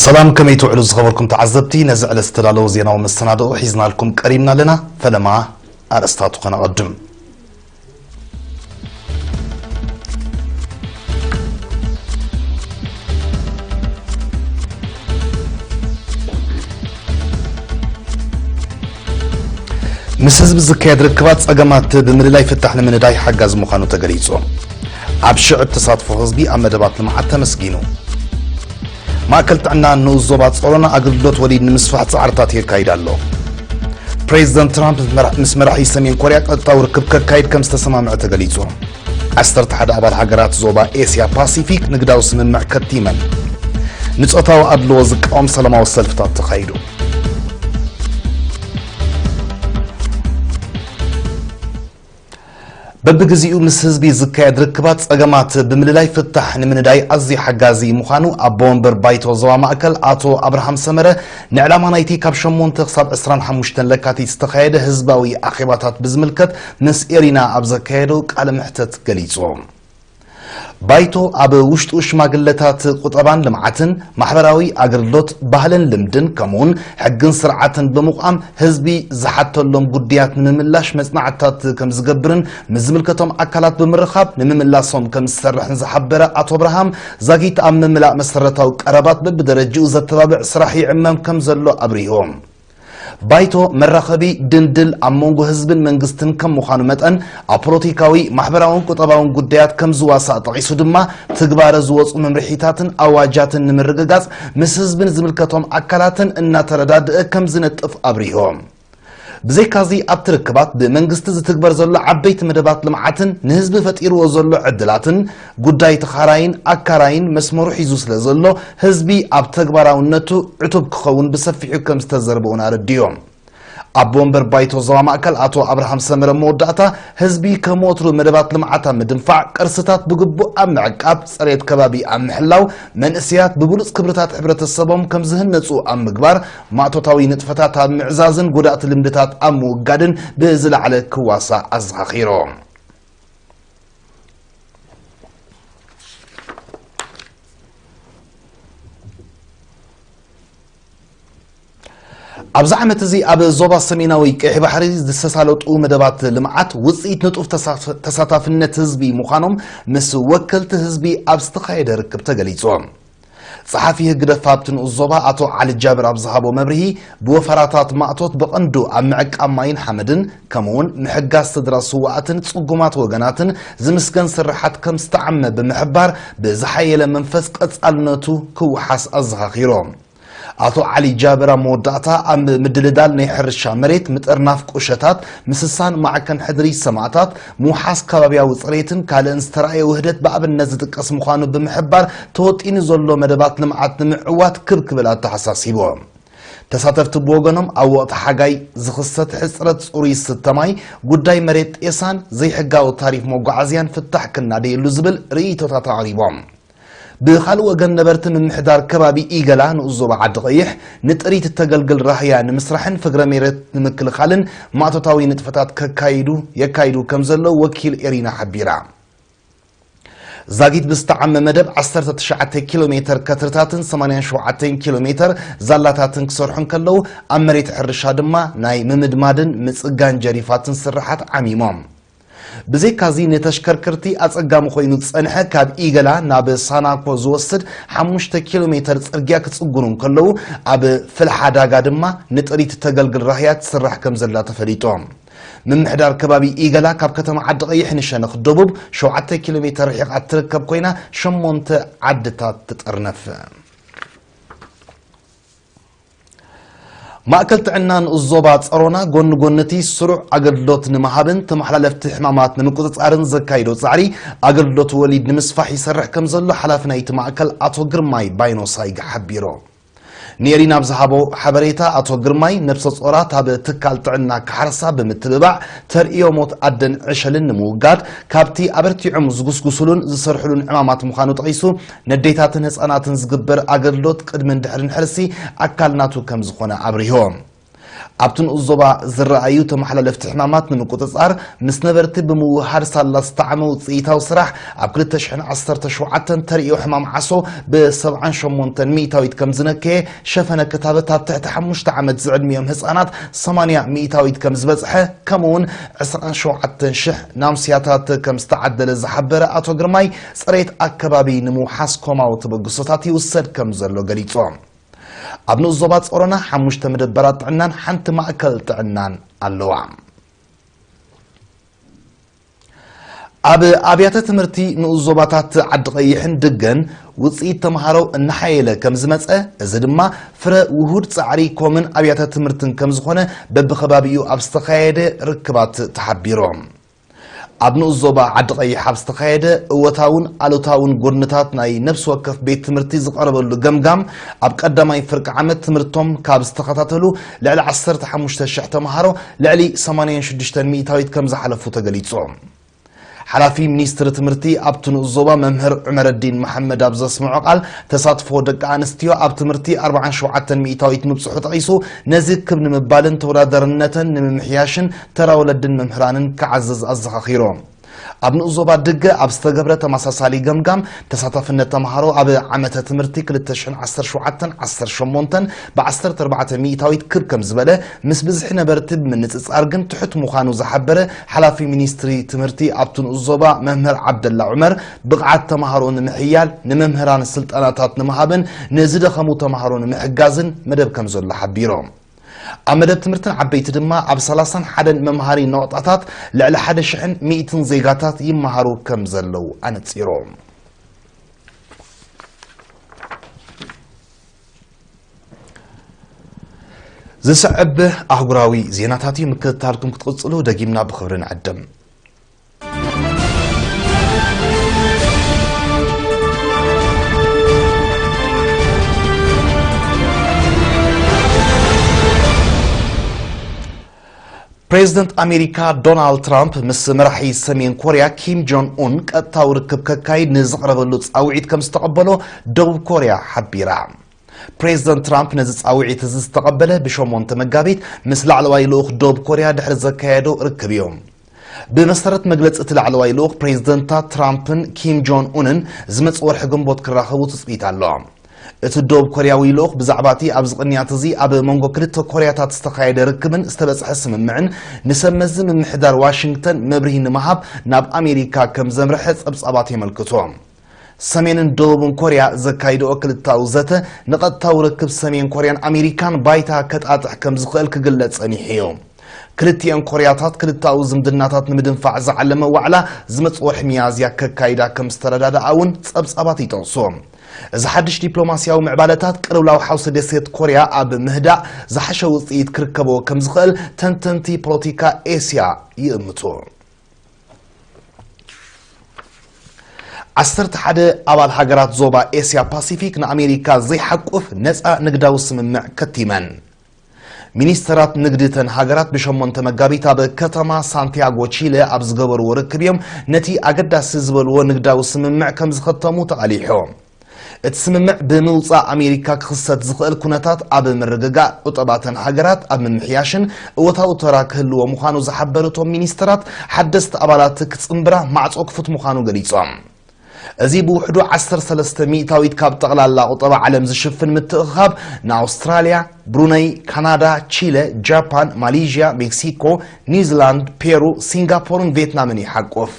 ሰላም፣ ከመይ ትውዕሉ ዝኸበርኩም ተዓዘብቲ? ነዚ ዕለት ዝተዳለወ ዜናዊ መሰናድኦ ሒዝናልኩም ቀሪብና ኣለና። ፈለማ ኣርእስታቱ ከነቐድም። ምስ ህዝቢ ዝካየድ ርክባት ጸገማት ብምልላይ ፍታሕ ንምንዳይ ሓጋዚ ምዃኑ ተገሊጹ። ኣብ ሽዕብ ተሳትፎ ህዝቢ ኣብ መደባት ልምዓት ተመስጊኑ። ማእከል ጥዕና ንኡስ ዞባ ጸሮና ኣገልግሎት ወሊድ ንምስፋሕ ጻዕርታት የካይድ ኣሎ። ፕሬዚደንት ትራምፕ ምስ መራ-፣ ምስ መራሒ ሰሜን ኮርያ ቀጥታዊ ርክብ ከካይድ ከም ዝተሰማምዐ ተገሊጹ። ዓሰርተ ሓደ ኣባል ሃገራት ዞባ ኤስያ ፓሲፊክ ንግዳዊ ስምምዕ ከቲመን። ንጾታዊ ኣድልዎ ዝቃወም ሰላማዊ ሰልፍታት ተኻይዱ። በብግዜኡ ምስ ህዝቢ ዝካየድ ርክባት ጸገማት ብምልላይ ፍታሕ ንምንዳይ ኣዝዩ ሓጋዚ ምዃኑ ኣቦ ወንበር ባይቶ ዞባ ማእከል ኣቶ ኣብርሃም ሰመረ ንዕላማ ናይቲ ካብ ሸሞንተ ክሳብ ዕስራን ሓሙሽተን ለካቲት ዝተኻየደ ህዝባዊ ኣኼባታት ብዝምልከት ምስ ኤሪና ኣብ ዘካየዶ ቃለ መሕተት ገሊጹ። ባይቶ ኣብ ውሽጡ ሽማግለታት ቁጠባን ልምዓትን፣ ማሕበራዊ ኣገልግሎት፣ ባህልን ልምድን፣ ከምኡውን ሕግን ስርዓትን ብምቋም ህዝቢ ዝሓተሎም ጉዳያት ንምምላሽ መጽናዕትታት ከም ዝገብርን ምስ ዝምልከቶም ኣካላት ብምርኻብ ንምምላሶም ከም ዝሰርሕን ዝሓበረ ኣቶ ኣብርሃም፣ ዛጊት ኣብ ምምላእ መሰረታዊ ቀረባት በብደረጅኡ ዘተባብዕ ስራሕ ይዕመም ከም ዘሎ ኣብሪሆም። ባይቶ መራኸቢ ድንድል ኣብ መንጎ ህዝብን መንግስትን ከም ምዃኑ መጠን፣ ኣብ ፖለቲካዊ፣ ማሕበራውን ቁጠባውን ጉዳያት ከም ዝዋሳእ ጠቒሱ ድማ፣ ትግባረ ዝወጹ መምርሒታትን ኣዋጃትን ንምርግጋጽ ምስ ህዝብን ዝምልከቶም ኣካላትን እናተረዳድአ ከም ዝነጥፍ ኣብሪሆ። ብዘይካዚ ኣብቲ ርክባት ብመንግስቲ ዝትግበር ዘሎ ዓበይቲ መደባት ልምዓትን ንህዝቢ ፈጢርዎ ዘሎ ዕድላትን ጉዳይ ተኻራይን ኣካራይን መስመሩ ሒዙ ስለ ዘሎ ህዝቢ ኣብ ተግባራውነቱ ዕቱብ ክኸውን ብሰፊሑ ከም ዝተዘርበ እውን ኣረዲዮም። ኣቦ ወንበር ባይቶ ዞባ ማእከል ኣቶ ኣብርሃም ሰመረ መወዳእታ ህዝቢ ከም ወትሩ መደባት ልምዓት ኣብ ምድንፋዕ ቅርስታት ብግቡእ ኣብ ምዕቃብ ጽሬት ከባቢ ኣብ ምሕላው መንእሰያት ብብሉጽ ክብርታት ሕብረተሰቦም ከም ዝህነጹ ኣብ ምግባር ማእቶታዊ ንጥፈታት ኣብ ምዕዛዝን ጎዳእቲ ልምድታት ኣብ ምውጋድን ብዝለዓለ ክዋሳእ ኣዘኻኺሮም። ኣብዚ ዓመት እዚ ኣብ ዞባ ሰሜናዊ ቀይሕ ባሕሪ ዝተሳለጡ መደባት ልምዓት ውፅኢት ንጡፍ ተሳፍ-፣ ተሳታፍነት ህዝቢ ምዃኖም ምስ ወከልቲ ህዝቢ ኣብ ዝተኻየደ ርክብ ተገሊፁ። ጸሓፊ ህግደፍ ኣብቲ ንኡስ ዞባ ኣቶ ዓሊ ጃብር ኣብ ዝሃቦ መብርሂ፣ ብወፈራታት ማእቶት ብቐንዱ ኣብ ምዕቃብ ማይን ሓመድን ከምኡውን ምሕጋዝ ስድራ ስውኣትን ጽጉማት ወገናትን ዝምስገን ስርሓት ከም ዝተዓመ ብምሕባር፣ ብዝሓየለ መንፈስ ቀጻልነቱ ክወሓስ ኣዘኻኺሮም። ኣቶ ዓሊ ጃብር ኣብ መወዳእታ፣ ኣብ ምድልዳል ናይ ሕርሻ መሬት፣ ምጥርናፍ ቁሸታት፣ ምስሳን ማዕከን ሕድሪ ሰማእታት፣ ምውሓስ ከባብያዊ ጽሬትን ካልእን ዝተራእየ ውህደት ብኣብነት ዝጥቀስ ምዃኑ ብምሕባር፣ ተወጢኑ ዘሎ መደባት ልምዓት ንምዕዋት ክብ ክብል ኣተሓሳሲቡ። ተሳተፍቲ ብወገኖም፣ ኣብ ወቕቲ ሓጋይ ዝኽሰት ሕጽረት ጽሩይ ዝስተ ማይ፣ ጉዳይ መሬት ጤሳን ዘይሕጋዊ ታሪፍ መጓዓዝያን ፍታሕ ክናደየሉ ዝብል ርእይቶታት ኣቕሪቦም። ብኻልእ ወገን፣ ነበርቲ ምምሕዳር ከባቢ ኢገላ ንኡስ ዞባ ዓዲ ቀይሕ፣ ንጥሪት እተገልግል ራህያ ንምስራሕን ፍግረ መሬት ንምክልኻልን ማእቶታዊ ንጥፈታት ከካይዱ፣ የካይዱ ከም ዘለዉ ወኪል ኤሪና ሓቢራ። ዛጊት ብዝተዓመ መደብ ዓሰርተ ትሽዓተ ኪሎ ሜተር ከትርታትን ሰማንያን ሸውዓተን ኪሎ ሜተር ዛላታትን ክሰርሑ እንከለዉ፣ ኣብ መሬት ሕርሻ ድማ ናይ ምምድማድን ምጽጋን ጀሪፋትን ስርሓት ዓሚሞም። ብዘይካዚ፣ ንተሽከርከርቲ ኣጸጋሚ ኮይኑ ዝጸንሐ ካብ ኢገላ ናብ ሳናኮ ዝወስድ ሓሙሽተ ኪሎ ሜተር ጽርግያ ክጽግኑ እንከለዉ፣ ኣብ ፍልሓ ዳጋ ድማ ንጥሪት እተገልግል ራህያ ትስራሕ ከም ዘላ ተፈሊጡ። ምምሕዳር ከባቢ ኢገላ ካብ ከተማ ዓዲ ቀይሕ ንሸነኽ ደቡብ ሸውዓተ ኪሎ ሜተር ርሒቓ እትርከብ ኮይና፣ ሸሞንተ ዓድታት ትጥርነፍ። ማእከል ጥዕና ንኡስ ዞባ ጸሮና፣ ጎኒ ጎኒ እቲ ስሩዕ ኣገልግሎት ንምሃብን ተመሓላለፍቲ ሕማማት ንምቁጽጻርን ዘካይዶ ጻዕሪ፣ ኣገልግሎት ወሊድ ንምስፋሕ ይሰርሕ ከም ዘሎ ሓላፊ ናይቲ ማእከል ኣቶ ግርማይ ባይኖሳይግ ሓቢሩ። ንኤሪና ኣብ ዝሃቦ ሓበሬታ፣ ኣቶ ግርማይ፣ ነብሰ ጾራት ኣብ ትካል ጥዕና ክሓርሳ ብምትብባዕ፣ ተርእዮ ሞት ኣደን ዕሸልን ንምውጋድ፣ ካብቲ ኣበርቲዖም ዝጉስጉሱሉን ዝሰርሑሉን ዕማማት ምዃኑ ጠቒሱ፣ ነዴታትን ህጻናትን ዝግበር ኣገልግሎት ቅድምን ድሕርን ሕርሲ ኣካል ናቱ ከም ዝኾነ ኣብሪሁ። ኣብቲ ንኡስ ዞባ ዝረኣዩ ተመሓላለፍቲ ሕማማት ንምቁጽጻር ምስ ነበርቲ ብምውህሃድ ሳላ ዝተዓመ ውጽኢታዊ ስራሕ፣ ኣብ ክልተ ሽሕን ዓሰርተ ሸውዓተን ተርእዮ ሕማም ዓሶ ብሰብዓን ሸሞንተን ሚእታዊት ከም ዝነከየ፣ ሸፈነ ክታበት ኣብ ትሕቲ ሓሙሽተ ዓመት ዝዕድሚኦም ህጻናት ሰማንያ ሚእታዊት ከም ዝበጽሐ፣ ከምኡ እውን ዕስራን ሸውዓተን ሽሕ ናምስያታት ከም ዝተዓደለ ዝሓበረ ኣቶ ግርማይ፣ ጽሬት ኣከባቢ ንምውሓስ ኮማዊ ተበግሶታት ይውሰድ ከም ዘሎ ገሊጹ። ኣብ ንኡስ ዞባ ጾሮና ሓሙሽተ መደበራት ጥዕናን ሓንቲ ማእከል ጥዕናን ኣለዋ። ኣብ ኣብያተ ትምህርቲ ንኡስ ዞባታት ዓዲ ቀይሕን ድገን ውጽኢት ተምሃሮ እናሓየለ ከም ዝመጸ፣ እዚ ድማ ፍረ ውሁድ ጻዕሪ ኮምን ኣብያተ ትምህርትን ከም ዝኾነ በብኸባቢኡ ኣብ ዝተኻየደ ርክባት ተሓቢሩ። ኣብ ንኡስ ዞባ ዓዲ ቀይሕ ኣብ ዝተኻየደ እወታውን ኣሉታውን ጎድንታት ናይ ነፍሲ ወከፍ ቤት ትምህርቲ ዝቐረበሉ ገምጋም፣ ኣብ ቀዳማይ ፍርቂ ዓመት ትምህርቶም ካብ ዝተኸታተሉ ልዕሊ ዓሰርተ ሓሙሽተ ሽሕ ተምሃሮ ልዕሊ ሰማንያን ሽዱሽተን ሚእታዊት ከም ዝሓለፉ ተገሊጹ። ሓላፊ ሚኒስትሪ ትምህርቲ ኣብቲ ንኡስ ዞባ መምህር ዑመረዲን መሓመድ ኣብ ዘስምዖ ቃል፣ ተሳትፎ ደቂ ኣንስትዮ ኣብ ትምህርቲ ኣርባዓን ሸውዓተን ሚእታዊት ምብጽሑ ጠቒሱ፣ ነዚ ክብ ንምባልን ተወዳዳርነተን ንምምሕያሽን ተራ ወለድን መምህራንን ክዓዝዝ ኣዘኻኺሩ። ኣብ ንኡስ ዞባ ድገ ኣብ ዝተገብረ ተመሳሳሊ ገምጋም፣ ተሳታፍነት ተምሃሮ ኣብ ዓመተ ትምህርቲ ክልተ ሽሕን ዓሰርተ ሸውዓተን ዓሰርተ ሸሞንተን ብዓሰርተ ኣርባዕተ ሚእታዊት ክብ ከም ዝበለ፣ ምስ ብዝሒ ነበርቲ ብምንጽጻር ግን ትሑት ምዃኑ ዝሓበረ ሓላፊ ሚኒስትሪ ትምህርቲ ኣብቲ ንኡስ ዞባ መምህር ዓብደላ ዑመር፣ ብቕዓት ተምሃሮ ንምሕያል ንመምህራን ስልጠናታት ንምሃብን ንዝደኸሙ ተምሃሮ ንምሕጋዝን መደብ ከም ዘሎ ሓቢሮም። ኣብ መደብ ትምህርትን ዓበይቲ ድማ ኣብ ሰላሳን ሓደን መምሃሪ ነቑጣታት ልዕሊ ሓደ ሽሕን ሚእትን ዜጋታት ይመሃሩ ከም ዘለዉ ኣነጺሮም። ዝስዕብ ኣህጉራዊ ዜናታት እዩ። ምክትታልኩም ክትቕጽሉ ደጊምና ብኽብሪ ንዕድም። ፕሬዝደንት ኣሜሪካ ዶናልድ ትራምፕ ምስ መራሒ ሰሜን ኮርያ ኪም ጆን ኡን ቀጥታዊ ርክብ ከካይድ ንዝቐረበሉ ጻውዒት ከም ዝተቐበሎ ደቡብ ኮርያ ሓቢራ። ፕሬዝደንት ትራምፕ ነዚ ጻውዒት እዚ ዝተቐበለ ብሸሞንተ መጋቢት ምስ ላዕለዋይ ልኡኽ ደቡብ ኮርያ ድሕሪ ዘካየዶ ርክብ እዩ። ብመሰረት መግለጺ እቲ ላዕለዋይ ልኡኽ፣ ፕሬዝደንታት ትራምፕን ኪም ጆን ኡንን ዝመጽእ ወርሒ ግንቦት ክራኸቡ ትጽቢት ኣሎ። እቲ ደቡብ ኮርያዊ ልኡኽ ብዛዕባ እቲ ኣብዚ ቅንያት እዚ ኣብ መንጎ ክልተ ኮርያታት ዝተኻየደ ርክብን ዝተበጽሐ ስምምዕን ንሰብ መዚ ምምሕዳር ዋሽንግተን መብርሂ ንምሃብ ናብ ኣሜሪካ ከም ዘምርሐ ጸብጻባት የመልክቱ። ሰሜንን ደቡብን ኮርያ ዘካይድኦ ክልታዊ ዘተ ንቐጥታዊ ርክብ ሰሜን ኮርያን ኣሜሪካን ባይታ ከጣጥሕ ከም ዝኽእል ክግለጽ ጸኒሑ እዩ። ክልቲኤን ኮርያታት ክልታዊ ዝምድናታት ንምድንፋዕ ዝዓለመ ዋዕላ ዝመጽእ ወርሒ ሚያዝያ ከካይዳ ከም ዝተረዳድኣ እውን ጸብጻባት ይጠቕሱ። እዚ ሓድሽ ዲፕሎማስያዊ ምዕባለታት ቅልውላው ሓውሲ ደሴት ኮርያ ኣብ ምህዳእ ዝሓሸ ውጽኢት ክርከቦ ከም ዝኽእል ተንተንቲ ፖለቲካ ኤስያ ይእምቱ። ዓሰርተ ሓደ ኣባል ሃገራት ዞባ ኤስያ ፓሲፊክ ንኣሜሪካ ዘይሓቁፍ ነጻ ንግዳዊ ስምምዕ ከቲመን። ሚኒስተራት ንግዲ እተን ሃገራት ብሸሞንተ መጋቢት ኣብ ከተማ ሳንቲያጎ ቺለ ኣብ ዝገበርዎ ርክብ እዮም ነቲ ኣገዳሲ ዝበልዎ ንግዳዊ ስምምዕ ከም ዝኸተሙ ተቓሊሑ። እቲ ስምምዕ ብምውጻእ ኣሜሪካ ክኽሰት ዝኽእል ኩነታት ኣብ ምርግጋእ ቁጠባተን ሃገራት ኣብ ምምሕያሽን እወታዊ ተራ ክህልዎ ምዃኑ ዝሓበሩ እቶም ሚኒስተራት፣ ሓደስቲ ኣባላት ክጽንብራ ማዕጾ ክፉት ምዃኑ ገሊጾም። እዚ ብውሕዱ ዓሰርተ ሰለስተ ሚእታዊት ካብ ጠቕላላ ቁጠባ ዓለም ዝሽፍን ምትእኽኻብ ንኣውስትራልያ፣ ብሩነይ፣ ካናዳ፣ ቺለ፣ ጃፓን፣ ማሌዥያ፣ ሜክሲኮ፣ ኒውዚላንድ፣ ፔሩ፣ ሲንጋፖርን ቬትናምን ይሓቁፍ።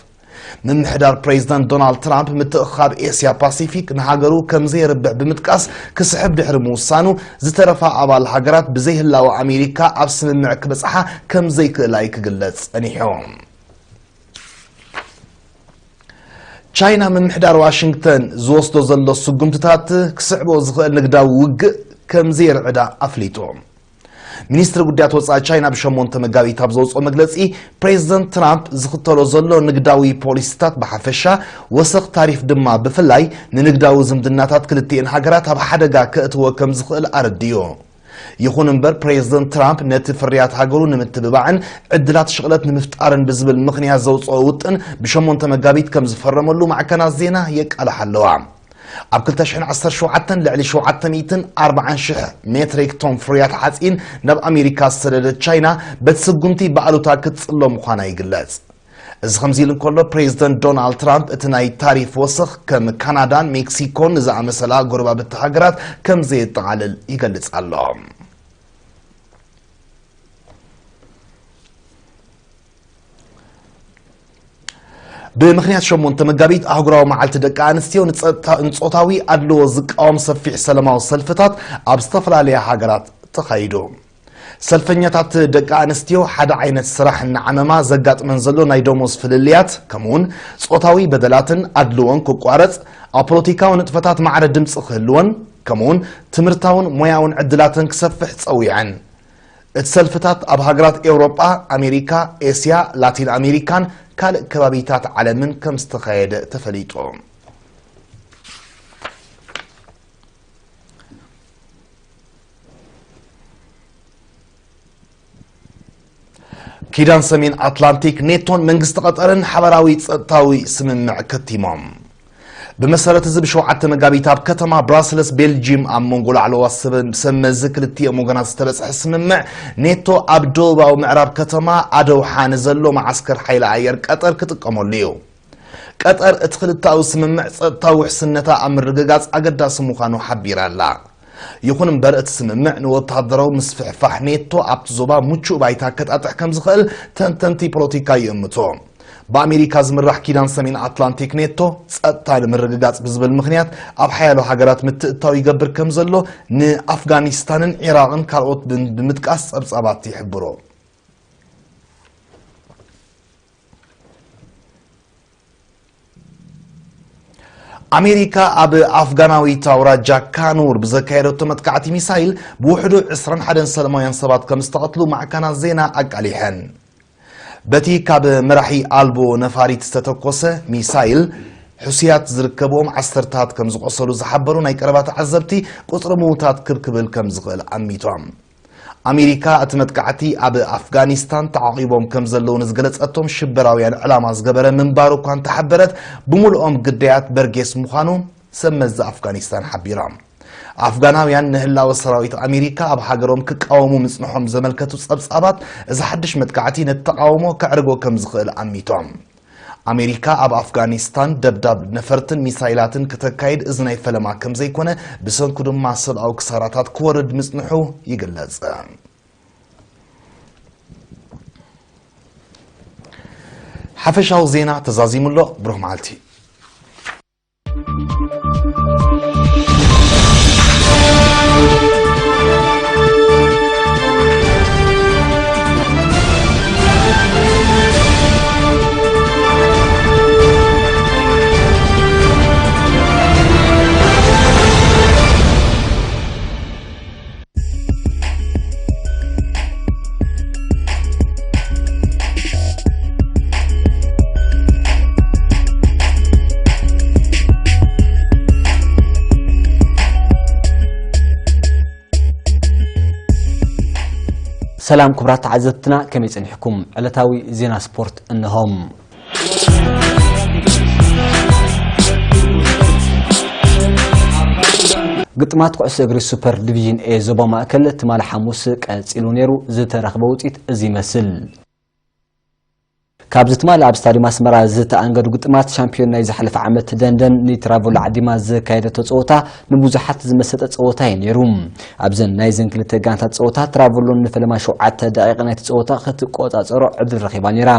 ምምሕዳር ፕሬዚዳንት ዶናልድ ትራምፕ ምትእኽኻብ ኤስያ ፓሲፊክ ንሃገሩ ከም ዘየርብሕ ብምጥቃስ ክስሕብ ድሕሪ ምውሳኑ፣ ዝተረፋ ኣባል ሃገራት ብዘይህላወ ኣሜሪካ ኣብ ስምምዕ ክበጽሓ ከም ዘይክእላ እዩ ክግለጽ ጸኒሑ። ቻይና ምምሕዳር ዋሽንግተን ዝወስዶ ዘሎ ስጉምትታት ክስዕቦ ዝኽእል ንግዳዊ ውግእ ከም ዘየርዕዳ ኣፍሊጡ። ሚኒስትሪ ጉዳያት ወጻኢ ቻይና ብሸሞንተ መጋቢት ኣብ ዘውጽኦ መግለጺ፣ ፕሬዚደንት ትራምፕ ዝኽተሎ ዘሎ ንግዳዊ ፖሊሲታት ብሓፈሻ፣ ወሰኽ ታሪፍ ድማ ብፍላይ፣ ንንግዳዊ ዝምድናታት ክልቲኤን ሃገራት ኣብ ሓደጋ ከእትዎ ከም ዝኽእል ኣረዲኡ። ይኹን እምበር፣ ፕሬዚደንት ትራምፕ ነቲ ፍርያት ሃገሩ ንምትብባዕን ዕድላት ሽቕለት ንምፍጣርን ብዝብል ምኽንያት ዘውጽኦ ውጥን ብሸሞንተ መጋቢት ከም ዝፈረመሉ ማዕከናት ዜና የቃልሓ ኣለዋ። ኣብ ክልተ ሽሕን ዓሰርተ ሸውዓተን ልዕሊ ሸውዓተ ሚእትን ኣርባዓን ሽሕ ሜትሪክ ቶን ፍርያት ሓጺን ናብ ኣሜሪካ ዝሰደደት ቻይና፣ በቲ ስጉምቲ ብኣሉታ ክትጽሎ ምዃና ይግለጽ። እዚ ከምዚ ኢሉ እንከሎ፣ ፕሬዚደንት ዶናልድ ትራምፕ እቲ ናይ ታሪፍ ወሰኽ ከም ካናዳን ሜክሲኮን ንዝኣመሰላ ጎረባብቲ ሃገራት ከም ዘየጠቓልል ይገልጽ ኣሎ። ብምኽንያት ሸሞንተ መጋቢት ኣህጉራዊ መዓልቲ ደቂ ኣንስትዮ፣ ንጸጥታ-፣ ንጾታዊ ኣድልዎ ዝቃወም ሰፊሕ ሰላማዊ ሰልፍታት ኣብ ዝተፈላለያ ሃገራት ተኻይዱ። ሰልፈኛታት ደቂ ኣንስትዮ ሓደ ዓይነት ስራሕ እናዓመማ ዘጋጥመን ዘሎ ናይ ደሞዝ ፍልልያት፣ ከምኡውን ጾታዊ በደላትን ኣድልዎን ክቋረጽ፣ ኣብ ፖለቲካዊ ንጥፈታት ማዕረ ድምጺ ክህልወን፣ ከምኡውን ትምህርታውን ሞያውን ዕድላተን ክሰፍሕ ጸዊዐን። እቲ ሰልፍታት ኣብ ሃገራት ኤውሮጳ፣ ኣሜሪካ፣ ኤስያ፣ ላቲን ኣሜሪካን ካልእ ከባቢታት ዓለምን ከም ዝተኻየደ ተፈሊጡ። ኪዳን ሰሜን ኣትላንቲክ ኔቶን መንግስቲ ቀጠርን ሓበራዊ ጸጥታዊ ስምምዕ ከቲሞም። ብመሰረት እዚ፣ ብሸውዓተ መጋቢት ኣብ ከተማ ብራስለስ ቤልጂም ኣብ መንጎ ላዕለዋ ሰብ-፣ ሰብ መዚ ክልቲኦም ወገናት ዝተበጽሐ ስምምዕ፣ ኔቶ ኣብ ደቡባዊ ምዕራብ ከተማ ኣደውሓ ንዘሎ መዓስከር ሓይሊ ኣየር ቀጠር ክጥቀመሉ እዩ። ቀጠር እቲ ክልተኣዊ ስምምዕ ጸጥታዊ ውሕስነታ ኣብ ምርግጋጽ ኣገዳሲ ምዃኑ ሓቢራ ኣላ። ይኹን እምበር፣ እቲ ስምምዕ ንወተሃደራዊ ምስፍሕፋሕ ኔቶ ኣብቲ ዞባ ምቹእ ባይታ ከጣጥሕ ከም ዝኽእል ተንተንቲ ፖለቲካ ይእምቱ። ብኣሜሪካ ዝምራሕ ኪዳን ሰሜን ኣትላንቲክ ኔቶ፣ ጸጥታ ንምርግጋጽ ብዝብል ምኽንያት ኣብ ሓያሎ ሃገራት ምትእትታው ይገብር ከም ዘሎ፣ ንኣፍጋኒስታንን ዒራቕን ካልኦት ብ-፣ ብምጥቃስ ጸብጻባት ይሕብሩ። ኣሜሪካ ኣብ ኣፍጋናዊት ኣውራጃ ካኑር ብዘካየደቶ መጥቃዕቲ ሚሳይል ብውሕዱ ዕስራን ሓደን ሰላማውያን ሰባት ከም ዝተቐትሉ ማዕከናት ዜና ኣቃሊሐን። በቲ ካብ መራሒ ኣልቦ ነፋሪት ዝተተኮሰ ሚሳይል፣ ሕሱያት ዝርከብዎም ዓሰርታት ከም ዝቖሰሉ ዝሓበሩ ናይ ቀረባ ተዓዘብቲ፣ ቁጽሪ ምዉታት ክብ ክብል ከም ዝኽእል ኣሚቶም። ኣሜሪካ እቲ መጥቃዕቲ ኣብ ኣፍጋኒስታን ተዓቒቦም ከም ዘለዉ ንዝገለጸቶም ሽበራውያን ዕላማ ዝገበረ ምንባሩ እኳ እንተሓበረት፣ ብምሉኦም ግዳያት በርጌስ ምዃኑ ሰብ መዚ ኣፍጋኒስታን ሓቢሮም። ኣፍጋናውያን ንህላወ ሰራዊት ኣሜሪካ ኣብ ሃገሮም ክቃወሙ ምጽንሖም ዘመልከቱ ጸብጻባት፣ እዚ ሓድሽ መጥቃዕቲ ነቲ ተቓውሞ ከዕርጎ ከም ዝኽእል ኣሚቶም። ኣሜሪካ ኣብ ኣፍጋኒስታን ደብዳብ ነፈርትን ሚሳይላትን ከተካይድ እዚ ናይ ፈለማ ከም ዘይኮነ፣ ብሰንኩ ድማ ሰብኣዊ ክሳራታት ክወርድ ምጽንሑ ይግለጽ። ሓፈሻዊ ዜና ተዛዚሙ ኣሎ። ብሩኽ መዓልቲ። ሰላም ክቡራት ተዓዘብትና፣ ከመይ ጸኒሕኩም? ዕለታዊ ዜና ስፖርት እንሆም። ግጥማት ኩዕሶ እግሪ ሱፐር ዲቪዥን ኤ ዞባ ማእከል ትማሊ ሓሙስ ቀጺሉ ነይሩ። ዝተረኽበ ውጽኢት እዚ ይመስል። ካብዚ ትማሊ ኣብ ስታዲየም ኣስመራ ዝተኣንገዱ ግጥማት ሻምፒዮን ናይ ዝሓለፈ ዓመት ደንደን ንትራቮሎ ዓዲማ ዘካየደቶ ጸወታ ንብዙሓት ዝመሰጠ ጸወታ እዩ ነይሩ። ኣብዘን ናይዘን ክልተ ጋንታት ጸወታ ትራቮሎ ንፈለማ ሸውዓተ ደቂቕ ናይቲ ጸወታ ክትቆጻጸሮ ዕድል ረኺባ ነይራ።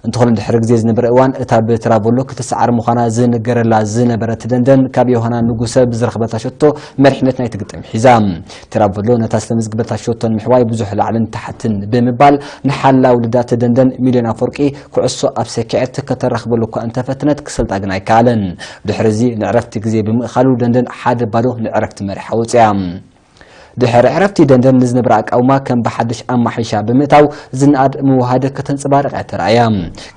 እንተኾነ ድሕሪ ግዜ ዝነበረ እዋን እታ ብትራቮሎ ክትሰዓር ምዃና ዝንገረላ ዝነበረት ደንደን ካብ ዮሃና ንጉሰ ብዝረኽበታ ሸቶ መሪሕነት ናይቲ ግጥም ሒዛ። ትራቮሎ ነታ ዝተመዝግበታ ሸቶ ንምሕዋይ ብዙሕ ላዕልን ታሕትን ብምባል ንሓላው ልዳት ደንደን ሚልዮን ኣፈወርቂ ኩዕሶ ኣብ ሰኪዐት ከተራኽበሉ እኳ እንተፈተነት ክሰልጣ ግን ኣይከኣለን። ድሕሪ እዚ ንዕረፍቲ ግዜ ብምእኻሉ ደንደን ሓደ ባዶ ንዕረፍቲ መሪሓ ወፅያ። ድሕሪ ዕረፍቲ ደንደን ንዝነበረ ኣቃውማ ከም ብሓድሽ ኣማሒሻ ብምእታው ዝነኣድ ምውሃድ ከተንጸባርቕ እያ ተራእያ።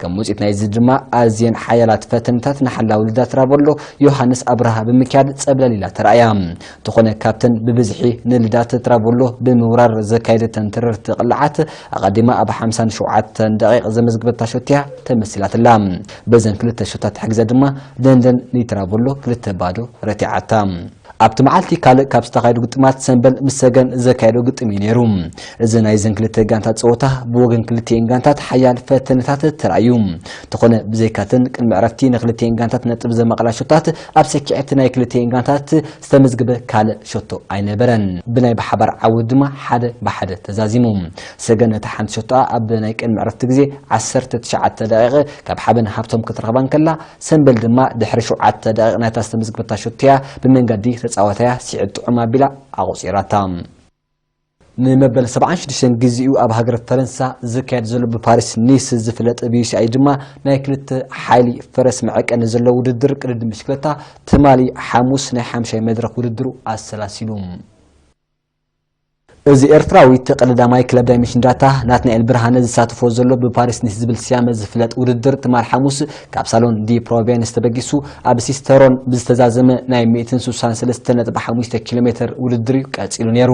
ከም ውጽኢት ናይዚ ድማ ኣዝየን ሓያላት ፈተነታት ንሓላ ውድድር ትራቮሎ ዮሃንስ ኣብርሃ ብምክያድ ጸብለል ኢላ ተራእያ። እንተኾነ ካብተን ብብዝሒ ንልዳት ትራቮሎ ብምውራር ዘካየደተን ተረርቲ ቅልዓት ኣቐዲማ ኣብ ሓምሳን ሸውዓተን ደቂቕ ዘመዝግበታ ሾትያ ተመሲላትላ። በዘን ክልተ ሾታት ተሓጊዛ ድማ ደንደን ንትራቮሎ ክልተ ባዶ ረቲዓታ። ኣብቲ መዓልቲ ካልእ ካብ ዝተኻየዱ ግጥማት ሰምበል ምስ ሰገን ዘካየዶ ግጥም እዩ ነይሩ። እዚ ናይ ዘን ክልተ ጋንታት ጸወታ ብወገን ክልቲኤን ጋንታት ሓያል ፈተነታት ተራእዩ። እንተኾነ ብዘይካተን ቅድሚ ዕረፍቲ ንክልቲኤን ጋንታት ነጥብ ዘማቕላ ሾታት ኣብ ሰኪዐት ናይ ክልቲኤን ጋንታት ዝተመዝግበ ካልእ ሸቶ ኣይነበረን። ብናይ ብሓባር ዓወት ድማ ሓደ ብሓደ ተዛዚሙ። ሰገን ነታ ሓንቲ ሸቶ ኣብ ናይ ቅድሚ ዕረፍቲ ግዜ ዓሰርተ ትሽዓተ ደቂቕ ካብ ሓበን ሃብቶም ክትረኽባ እንከላ ሰምበል ድማ ድሕሪ ሸውዓተ ደቂቕ ናይታ ዝተመዝግበታ ሸቶ እያ ብመንገዲ ተጻዋታያ ስዒድ ጥዑም ኣቢላ ኣቑጺራታ። ንመበል ሰብዓን ሽዱሽተን ግዜኡ ኣብ ሃገር ፈረንሳ ዝካየድ ዘሎ ብፓሪስ ኒስ ዝፍለጥ ቢዩሲኣይ ድማ ናይ ክልተ ሓይሊ ፈረስ መዐቀኒ ዘለዎ ውድድር ቅድድም ብሽክለታ ትማሊ ሓሙስ ናይ ሓምሻይ መድረኽ ውድድሩ ኣሰላሲሉ። እዚ ኤርትራዊ ተቐዳዳማይ ክለብ ዳይመንሽን ዳታ ናትናኤል ብርሃነ ዝሳተፎ ዘሎ ብፓሪስ ኒስ ዝብል ስያመ ዝፍለጥ ውድድር ትማል ሓሙስ ካብ ሳሎን ዲ ፕሮቪንስ ተበጊሱ ኣብ ሲስተሮን ብዝተዛዘመ ናይ ሚእትን ስሳን ሰለስተን ነጥቢ ሓሙሽተ ኪሎ ሜትር ውድድር እዩ ቀጺሉ ነይሩ።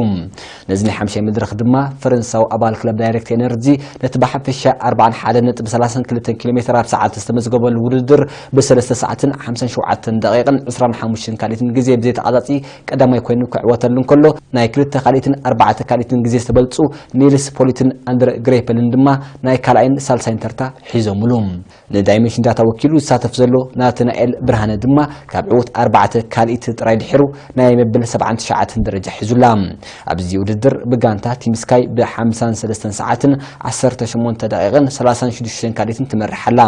ነዚ ናይ ሓምሻይ መድረኽ ድማ ፈረንሳዊ ኣባል ክለብ ዳይሬክት ኤነርጂ ነቲ ብሓፈሻ ኣርባዓን ሓደን ነጥቢ ሰላሳን ክልተን ኪሎ ሜትር ኣብ ሰዓት ዝተመዝገበሉ ውድድር ብሰለስተ ሰዓትን ሓምሳን ሸውዓተን ደቂቕን ዕስራን ሓሙሽተን ካልኢትን ግዜ ብዘይተቓጻጺ ቀዳማይ ኮይኑ ክዕወተሉ እንከሎ ናይ ክልተ ካልኢትን ኣርባዕተ ካልኢትን ግዜ ዝተበልጹ ኒልስ ፖሊትን ኣንድረ ግሬፐልን ድማ ናይ ካልኣይን ሳልሳይን ተርታ ሒዞምሉ። ንዳይመንሽን ዳታ ወኪሉ ዝሳተፍ ዘሎ ናትናኤል ብርሃነ ድማ ካብ ዕዉት ኣርባዕተ ካልኢት ጥራይ ድሒሩ ናይ መበል ሰብዓን ትሽዓተን ደረጃ ሒዙላ። ኣብዚ ውድድር ብጋንታ ቲም ስካይ ብሓምሳን ሰለስተን ሰዓትን ዓሰርተ ሸሞንተ ደቂቕን ሰላሳን ሽዱሽተን ካልኢትን ትመርሕ ኣላ።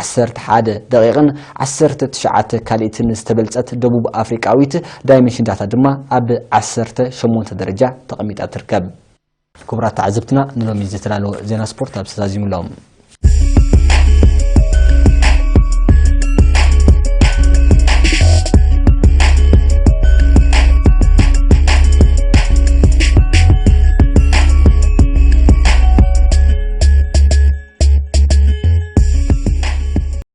ዓሰርተ ሓደ ደቂቕን ዓሰርተ ትሽዓተ ካልኢትን ዝተበልጸት ደቡብ ኣፍሪቃዊት ዳይመንሽን ዳታ ድማ ኣብ ዓሰርተ ሸሞንተ ደረጃ ተቐሚጣ ትርከብ። ክቡራት ተዓዘብትና ንሎሚ ዝተዳለወ ዜና ስፖርት ኣብ ተዛዚሙ ኣሎ።